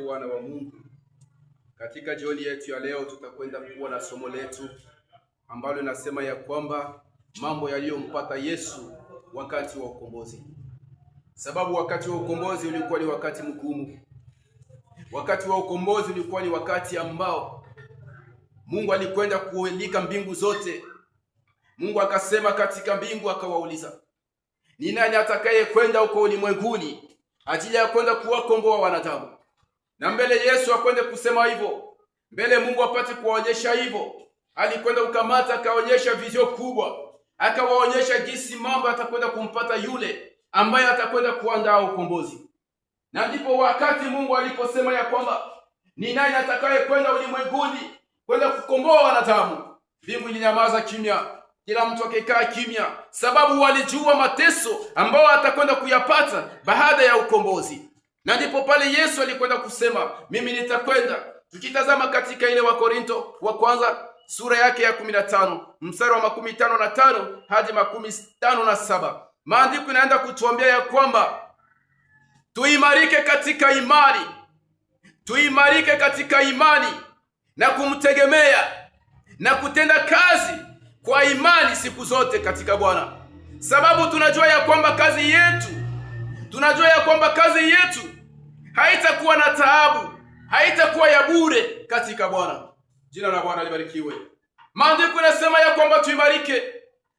Hamjambo wana wa Mungu. Katika jioni yetu ya leo tutakwenda kuwa na somo letu ambalo linasema ya kwamba mambo yaliyompata Yesu wakati wa ukombozi. Sababu wakati wa ukombozi ulikuwa ni wakati mgumu. Wakati wa ukombozi ulikuwa ni wakati ambao Mungu alikwenda kuelika mbingu zote. Mungu akasema katika mbingu, akawauliza, ni nani atakaye kwenda huko ulimwenguni ajili ya kwenda kuwakomboa wanadamu? Na mbele Yesu akwende kusema hivyo, mbele Mungu apate kuwaonyesha hivyo, alikwenda kukamata akaonyesha vision kubwa, akawaonyesha jinsi mambo atakwenda kumpata yule ambaye atakwenda kuandaa ukombozi. Na ndipo wakati Mungu aliposema ya kwamba ni nani atakaye kwenda ulimwenguni kwenda kukomboa wanadamu, mbingu ilinyamaza kimya, kila mtu akikaa kimya, sababu walijua mateso ambao atakwenda kuyapata baada ya ukombozi. Na ndipo pale Yesu alikwenda kusema mimi nitakwenda. Tukitazama katika ile Wakorinto wa kwanza sura yake ya 15 mstari wa 55 hadi 57, maandiko inaenda kutuambia ya kwamba tuimarike katika imani, tuimarike katika imani na kumtegemea na kutenda kazi kwa imani siku zote katika Bwana, sababu tunajua ya kwamba kazi yetu, tunajua ya kwamba kazi yetu haitakuwa na taabu, haitakuwa ya bure katika Bwana. Jina la Bwana libarikiwe. Maandiko yanasema ya kwamba tuimarike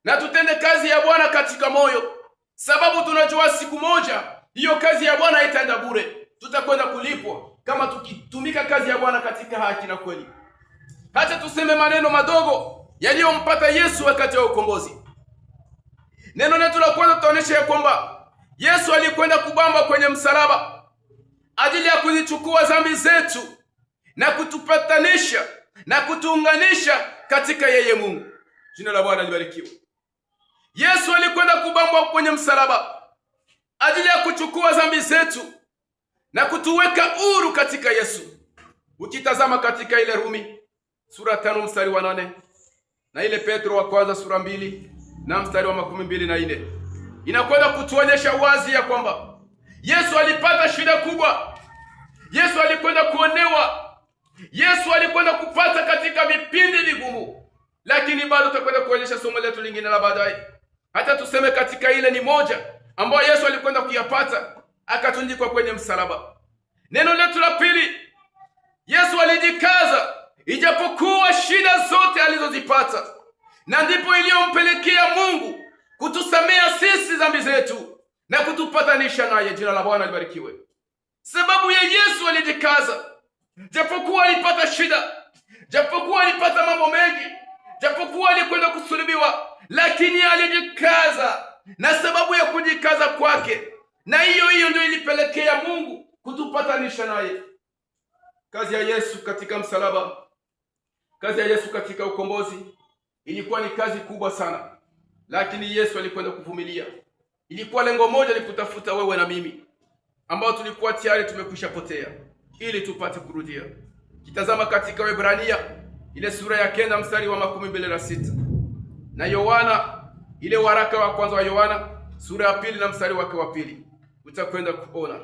na tutende kazi ya Bwana katika moyo, sababu tunajua siku moja hiyo kazi ya Bwana haitaenda bure, tutakwenda kulipwa kama tukitumika kazi ya Bwana katika haki na kweli. Hata tuseme maneno madogo yaliyompata Yesu wakati wa ukombozi. Neno letu la kwanza tutaonyesha ya kwamba Yesu alikwenda kubamba kwenye msalaba ajili ya kuzichukua dhambi zetu na kutupatanisha na kutuunganisha katika yeye Mungu. Jina la Bwana libarikiwe. Yesu alikwenda kubambwa kwenye msalaba ajili ya kuchukua dhambi zetu na kutuweka huru katika Yesu. Ukitazama katika ile Rumi sura 5 mstari wa 8 na ile Petro wa kwanza sura 2 na mstari wa 24 inakwenda kutuonyesha wazi ya kwamba Yesu alipata shida kubwa. Yesu alikwenda kuonewa. Yesu alikwenda kupata katika vipindi vigumu, lakini bado tutakwenda kuonyesha somo letu lingine la baadaye. Hata tuseme katika ile ni moja ambayo Yesu alikwenda kuyapata akatundikwa kwenye msalaba. Neno letu la pili, Yesu alijikaza ijapokuwa shida zote alizozipata, na ndipo iliyompelekea Mungu kutusamea sisi dhambi zetu na kutupatanisha naye. Jina la Bwana libarikiwe. Sababu ya Yesu alijikaza, japokuwa alipata shida, japokuwa alipata mambo mengi, japokuwa alikwenda kusulubiwa, lakini alijikaza. Na sababu ya kujikaza kwake, na hiyo hiyo ndio ilipelekea Mungu kutupatanisha naye. Kazi ya Yesu katika msalaba, kazi ya Yesu katika ukombozi ilikuwa ni kazi kubwa sana, lakini Yesu alikwenda kuvumilia. Ilikuwa lengo moja, ni kutafuta wewe na mimi ambao tulikuwa tayari tumekwisha potea, ili tupate kurudia. Kitazama katika Waebrania ile sura ya 9 mstari wa 26 na Yohana ile waraka wa kwanza wa Yohana sura ya 2 na mstari wake wa 2, utakwenda kuona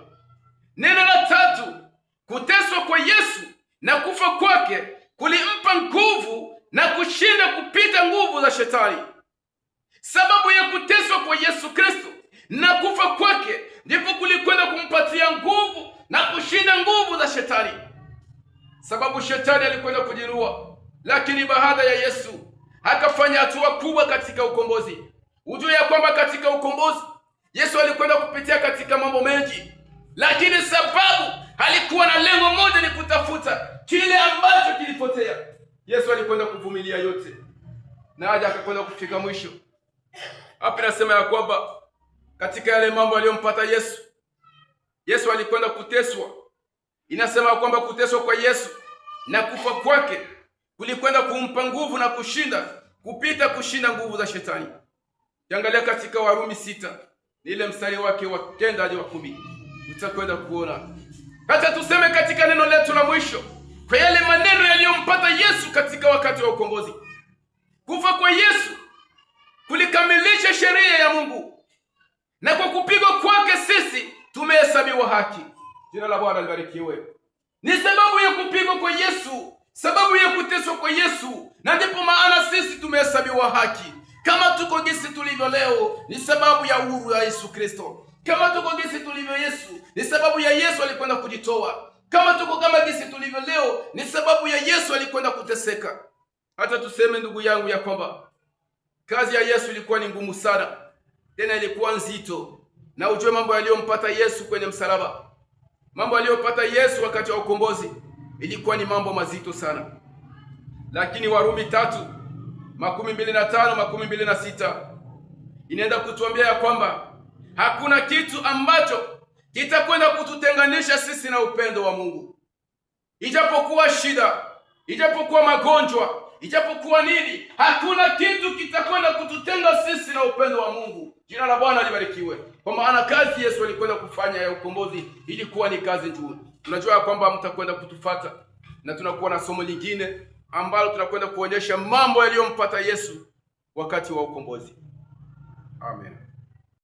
neno la tatu. Kuteswa kwa Yesu na kufa kwake kulimpa nguvu na kushinda kupita nguvu za shetani. Sababu ya kuteswa kwa Yesu Kristo na kufa kwake ndipo kulikwenda kumpatia nguvu na kushinda nguvu za shetani. Sababu shetani alikwenda kujirua, lakini baada ya Yesu akafanya hatua kubwa katika ukombozi. Ujue ya kwamba katika ukombozi Yesu alikwenda kupitia katika mambo mengi, lakini sababu alikuwa na lengo moja, ni kutafuta kile ambacho kilipotea. Yesu alikwenda kuvumilia yote na haja akakwenda kufika mwisho. Hapa inasema ya kwamba katika yale mambo aliyompata Yesu, Yesu alikwenda kuteswa. Inasema kwamba kuteswa kwa Yesu na kufa kwake kulikwenda kumpa nguvu na kushinda kupita kushinda nguvu za shetani. Kiangalia katika Warumi 6 ni ile mstari wake wa 9 hadi wa 10, utakwenda kuona. Hata tuseme katika neno letu la mwisho, kwa yale maneno yaliyompata Yesu katika wakati wa ukombozi. Kufa kwa Yesu kulikamilisha sheria ya Mungu, na kwa kupigwa kwake sisi tumehesabiwa haki. Jina la Bwana libarikiwe. Ni sababu ya kupigwa kwa Yesu, sababu ya kuteswa kwa Yesu, na ndipo maana sisi tumehesabiwa haki. Kama tuko gisi tulivyo leo, ni sababu ya uhuru ya Yesu Kristo. Kama tuko gisi tulivyo Yesu, ni sababu ya Yesu alikwenda kujitoa. Kama tuko kama gisi tulivyo leo, ni sababu ya Yesu alikwenda kuteseka. Hata tuseme ndugu yangu ya kwamba kazi ya Yesu ilikuwa ni ngumu sana, tena ilikuwa nzito. Na ujue mambo yaliyompata Yesu kwenye msalaba, mambo aliyopata Yesu wakati wa ukombozi ilikuwa ni mambo mazito sana. Lakini Warumi 3:25 26 inaenda kutuambia ya kwamba hakuna kitu ambacho kitakwenda kututenganisha sisi na upendo wa Mungu. Ijapokuwa shida, ijapokuwa magonjwa, ijapokuwa nini, hakuna kitu kitakwenda kututenga sisi na upendo wa Mungu. Jina la Bwana libarikiwe, kwa maana kazi Yesu alikwenda kufanya ya ukombozi ilikuwa ni kazi nzuri. Tunajua kwamba mtakwenda kutufata na tunakuwa na somo lingine ambalo tunakwenda kuonyesha mambo yaliyompata Yesu wakati wa ukombozi. Amen.